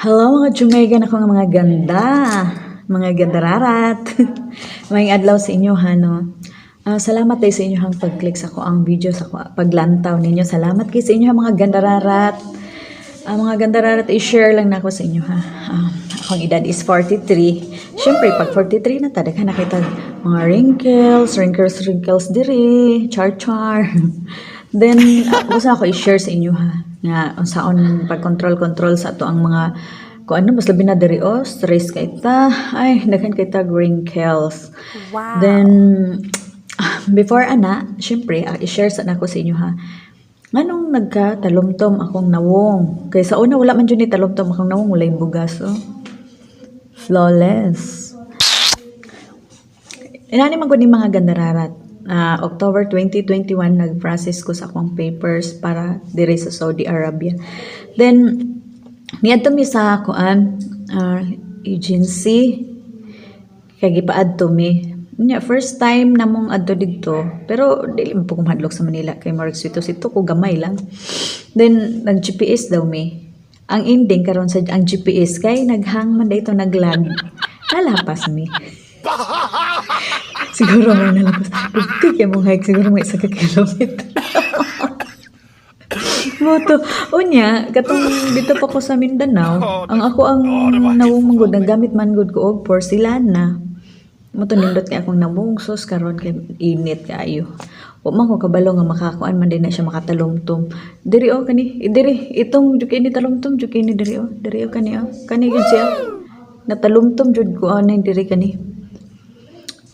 Hello mga Jamaican ako nga mga ganda, mga gandararat. Maayong adlaw sa inyo ha, no. Salamat tayo sa inyo hang pag-click sa ako ang video sa ako, paglantaw ninyo. Salamat kay sa inyo ha, mga gandararat. Mga gandararat, i-share lang na ako sa inyo ha. Akong edad is 43. Siyempre, pag 43 na ta, daghan na kita mga wrinkles, wrinkles, wrinkles diri, char-char. Then, gusto ako i-share sa inyo ha, nga unsaon pag-control-control sa ato ang mga kung ano, mas labi na diri oh, stress kay ta. Ay, daghan kay tag wrinkles. Wow. Then, before ana, syempre, i-share sa nako sa inyo ha. Nganong nagka-talumtom akong nawong? Kay sa una wala man jud ni talumtom akong nawong, walay bugas oh. Flawless. Inani man ko ni mga gandararat. October 2021 nag-process ko sa akong papers para dire sa Saudi Arabia. Then niadto mi sa kuan agency kay gipaadto mi. Nya first time namong adto didto, pero dili man po ko mahadlok sa Manila kay murag sito-sito ko gamay lang. Then nag GPS daw mi. Ang ending karon sa ang GPS kay naghang man dito, naglag. Nalapas mi. Siguro may nalapas. Dugtay kay mong hike, siguro may 1 ka kilometer. Moto. Unya, katong dito pa ko sa Mindanao, ang ako ang nawong manggod, naggamit man gud ko og porcelana. Mo to nindot kay akong nawong sus karon kay init kaayo. Wa man ko kabalo nga makakuan man din na siya makatalumtom. Diri oh kani, diri itong jud kini talumtom jud kini diri oh. Diri oh kani oh. Kani jud siya. Natalumtom jud ko ani diri kani.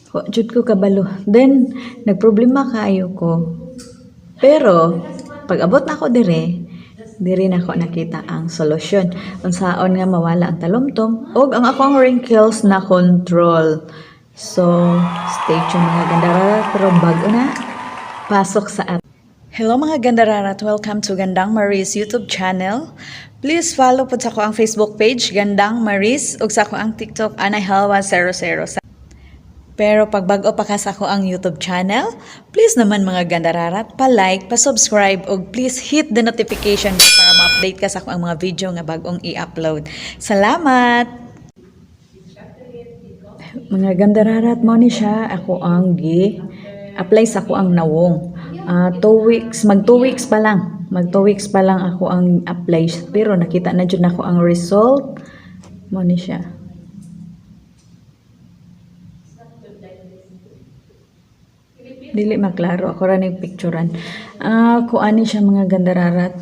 Wa jud ko kabalo. Then nagproblema kaayo ko. Pero pag abot na ako dire, dire na ako nakita ang solusyon. Unsaon nga mawala ang talumtom ug ang akong wrinkles na control. So, stay tuned mga gandararat, pero bago na, pasok sa at. Hello mga gandararat, welcome to Gandang Maris YouTube channel. Please follow po sa ko ang Facebook page, Gandang Maris, ug sa ko ang TikTok, Anay Halwa 00. Pero pag bago pa ka sa ako ang YouTube channel, please naman mga gandararat, pa-like, pa-subscribe, ug please hit the notification bell para ma-update ka sa ako ang mga video nga bagong i-upload. Salamat! Mga gandararat, mo ni siya, ako ang gi apply sa ako ang nawong. 2 weeks, mag 2 weeks pa lang. Mag 2 weeks pa lang ako ang apply. Pero nakita na jud nako ang result. Mo ni siya. Dili maklaro. Ako ra ning picturean. Kuani siya mga gandararat.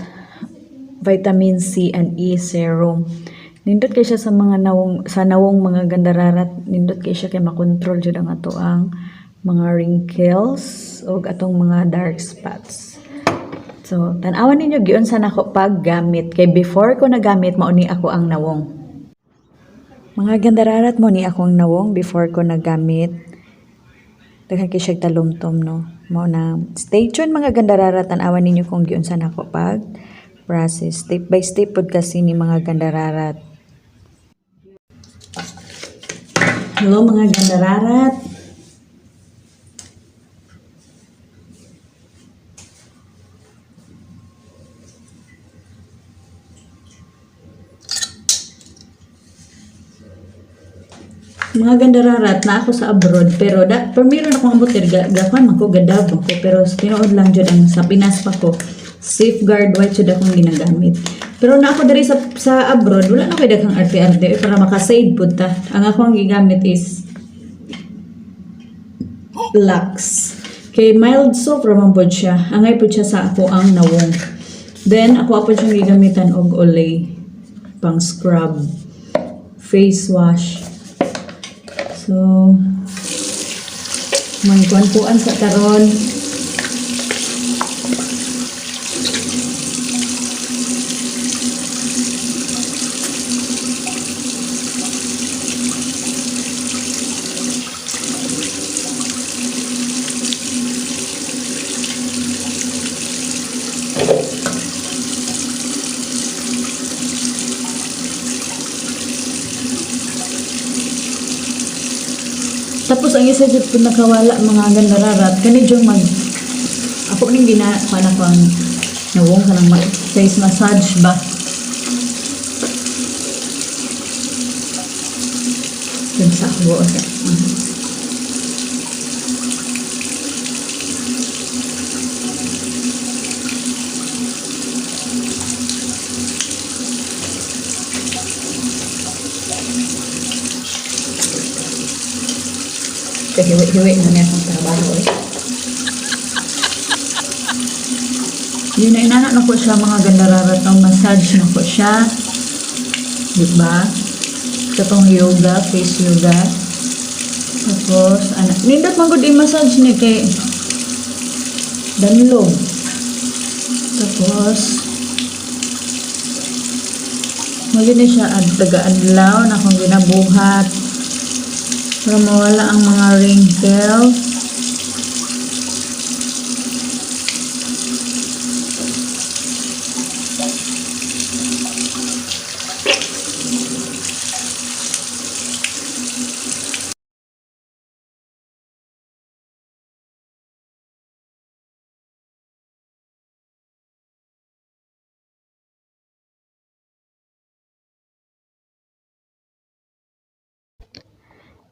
Vitamin C and E serum. Nindot kay siya sa mga nawong, sa nawong mga gandararat. Nindot kay siya kay makontrol jud ang ato ang mga wrinkles ug atong mga dark spots. So, tan-awan ninyo giunsa nako paggamit kay before ko nagamit mao ni ako ang nawong. Mga gandararat, mo ni akong nawong before ko nagamit. Daghan kay siya talumtom no. Mao na stay tuned mga gandararat, tan-awan ninyo kung giunsa nako pag process. Step by step pod kasi ni mga gandararat. Hello mga gandararat. Mga gandararat, na ako sa abroad pero da pero meron akong ambot ga gakuan man ko, gadab man ko, pero sa tinuod lang jud ang sa Pinas pa ko, Safeguard white jud akong ginagamit. Pero na ako diri sa abroad, wala na koy daghang arte-arte eh, para maka-save pud ta. Ang ako ang gigamit is Lux. Kay mild soap ra man pod siya. Angay pod siya sa ako ang nawong. Then ako pod siyang gigamitan og Olay pang scrub, face wash. So, mangkuan-kuan sa karon. Tapos ang isa jud pud nakawala mga gandararat kani jud mag ako ning gina kuan ako ang nawong kanang face massage ba. Dun sa buo siya. Kahiwi-hiwi na niya akong trabaho eh. Yun na inana na ko siya, mga gandararat, ang massage na ko siya. Diba? Katong yoga, face yoga. Tapos, ana, nindot man gud i-massage ni kay danlog. Tapos, mao na siya at taga-adlaw na akong ginabuhat para mawala ang mga wrinkles.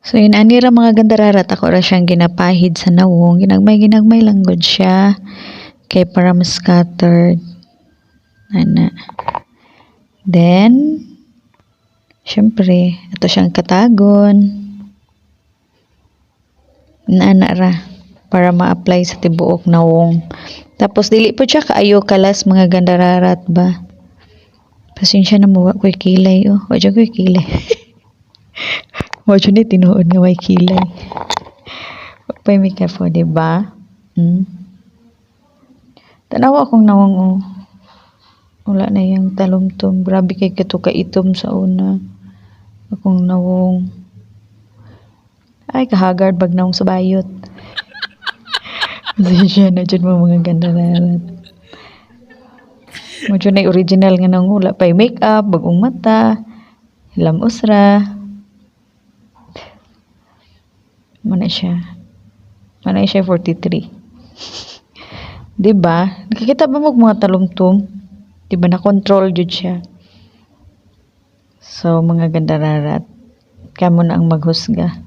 So yun, ani ra, mga gandararat, ako ra siyang ginapahid sa nawong. Ginagmay-ginagmay lang gud siya kay para ma-scattered. Ana. Then, syempre, ato siyang katagon. Naana ra para ma-apply sa tibuok nawong. Tapos dili po siya kaayo kalas, mga gandararat ba. Pasensya na mo, wa ko'y kilay oh. Wa jud ko'y kilay. Wa jud ni tinuod nga way kilay. Wa pa'y makeup po, di ba? Tanawa akong nawong oh. Wala na yang talumtom. Grabe kay kato kaitom sa una. Akong nawong. Ay, kahagard bag nawong sa bayot. Pasensya na dyan mo, mga gandararat. Mo na original nga nawong, wala pa'y makeup, bagong mata, hilamos ra. Mao na siya. Mao na siya 43. 'Di ba? Nakakita ba mo og mga talumtom? 'Di ba na-control jud siya? So mga gandararat, kamo na ang maghusga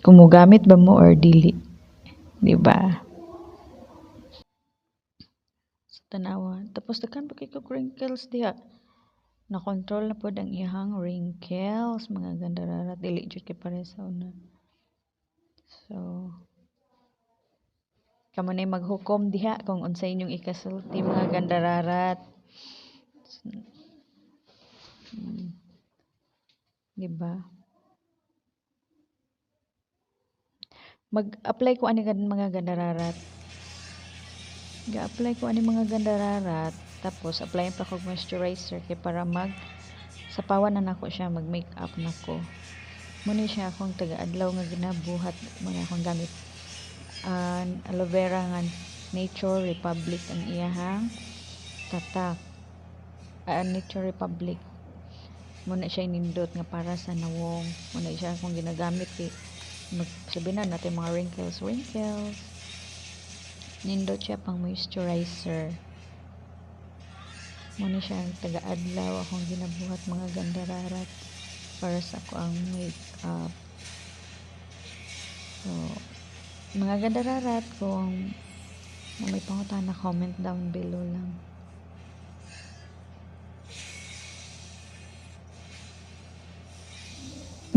kung mogamit ba mo or dili. 'Di ba? Sa tanawa. Tapos daghan pa kay kog wrinkles diha. Na-control na pod ang iyahang wrinkles, mga gandararat, dili jud kay pareha sa una. So kamo na maghukom diha kung unsay inyong ikasulti, mga gandararat. Diba? Mag-apply ko ani, mga gandararat. Ga-apply ko ani, mga gandararat, tapos apply pa kog moisturizer kay para mag sapawan na nako siya, mag makeup nako. Mo ni siya akong taga-adlaw nga ginabuhat, mo ni akong gamit. Aloe vera nga Nature Republic ang iyahang tatak. Nature Republic. Mo na siya nindot nga para sa nawong. Mo na siya akong ginagamit kay magsabi na natin mga wrinkles, wrinkles. Nindot siya pang moisturizer. Mo ni siya ang taga-adlaw akong ginabuhat, mga gandararat, para sa akoang makeup. So, mga gandararat, kung na may pangutana, comment down below lang.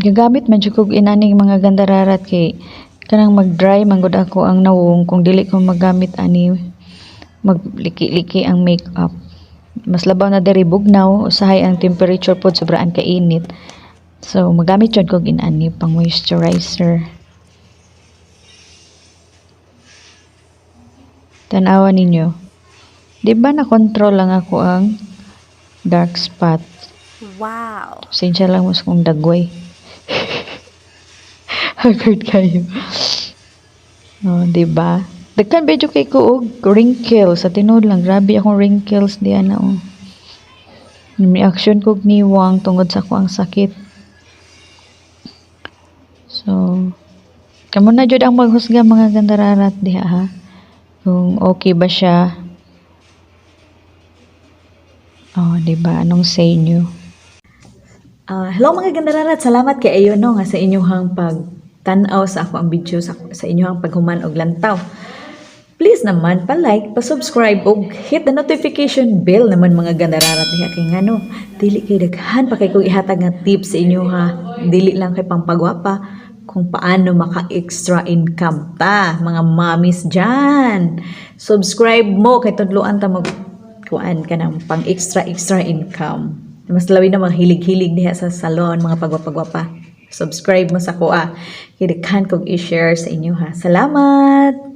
Gagamit man jud kog inaning, mga gandararat, kay kanang mag-dry man gud ako ang nawong kung dili ko magamit ani, magliki-liki ang makeup. Mas labaw na diri bugnaw, usahay ang temperature pod sobraan ka init. So magamit jud kog inani pang moisturizer. Tan-awa ninyo. Di ba na-control lang ako ang dark spot? Wow. Pasensya lang mas kung dagway. Haggard kayo. No, di ba? Daghan medyo kay ko og wrinkles. Sa tinuod lang, grabe akong wrinkles diyan na oh. Reaction kog niwang tungod sa akoang sakit. So, kamo na jud ang maghusga, mga gandararat, diha ha. Kung okay ba siya. Oh, di ba? Anong say nyo? Ah, hello mga gandararat, salamat kay ayo no nga sa inyong pagtan-aw sa akoang video, sa inyong paghuman og lantaw. Please naman pa-like, pa-subscribe ug hit the notification bell naman, mga gandararat, diha kay ngano dili kay daghan pa kay kog ihatag nga tips sa inyo ha. Dili lang kay pangpagwapa, kung paano maka-extra income ta, mga mommies dyan. Subscribe mo kay tudloan ta mag kuan ka ng pang extra extra income. Mas labi na mga hilig-hilig diha sa salon, mga pagwapa-gwapa. Subscribe mo sa akoa. Kay daghan kog i-share sa inyo ha. Salamat!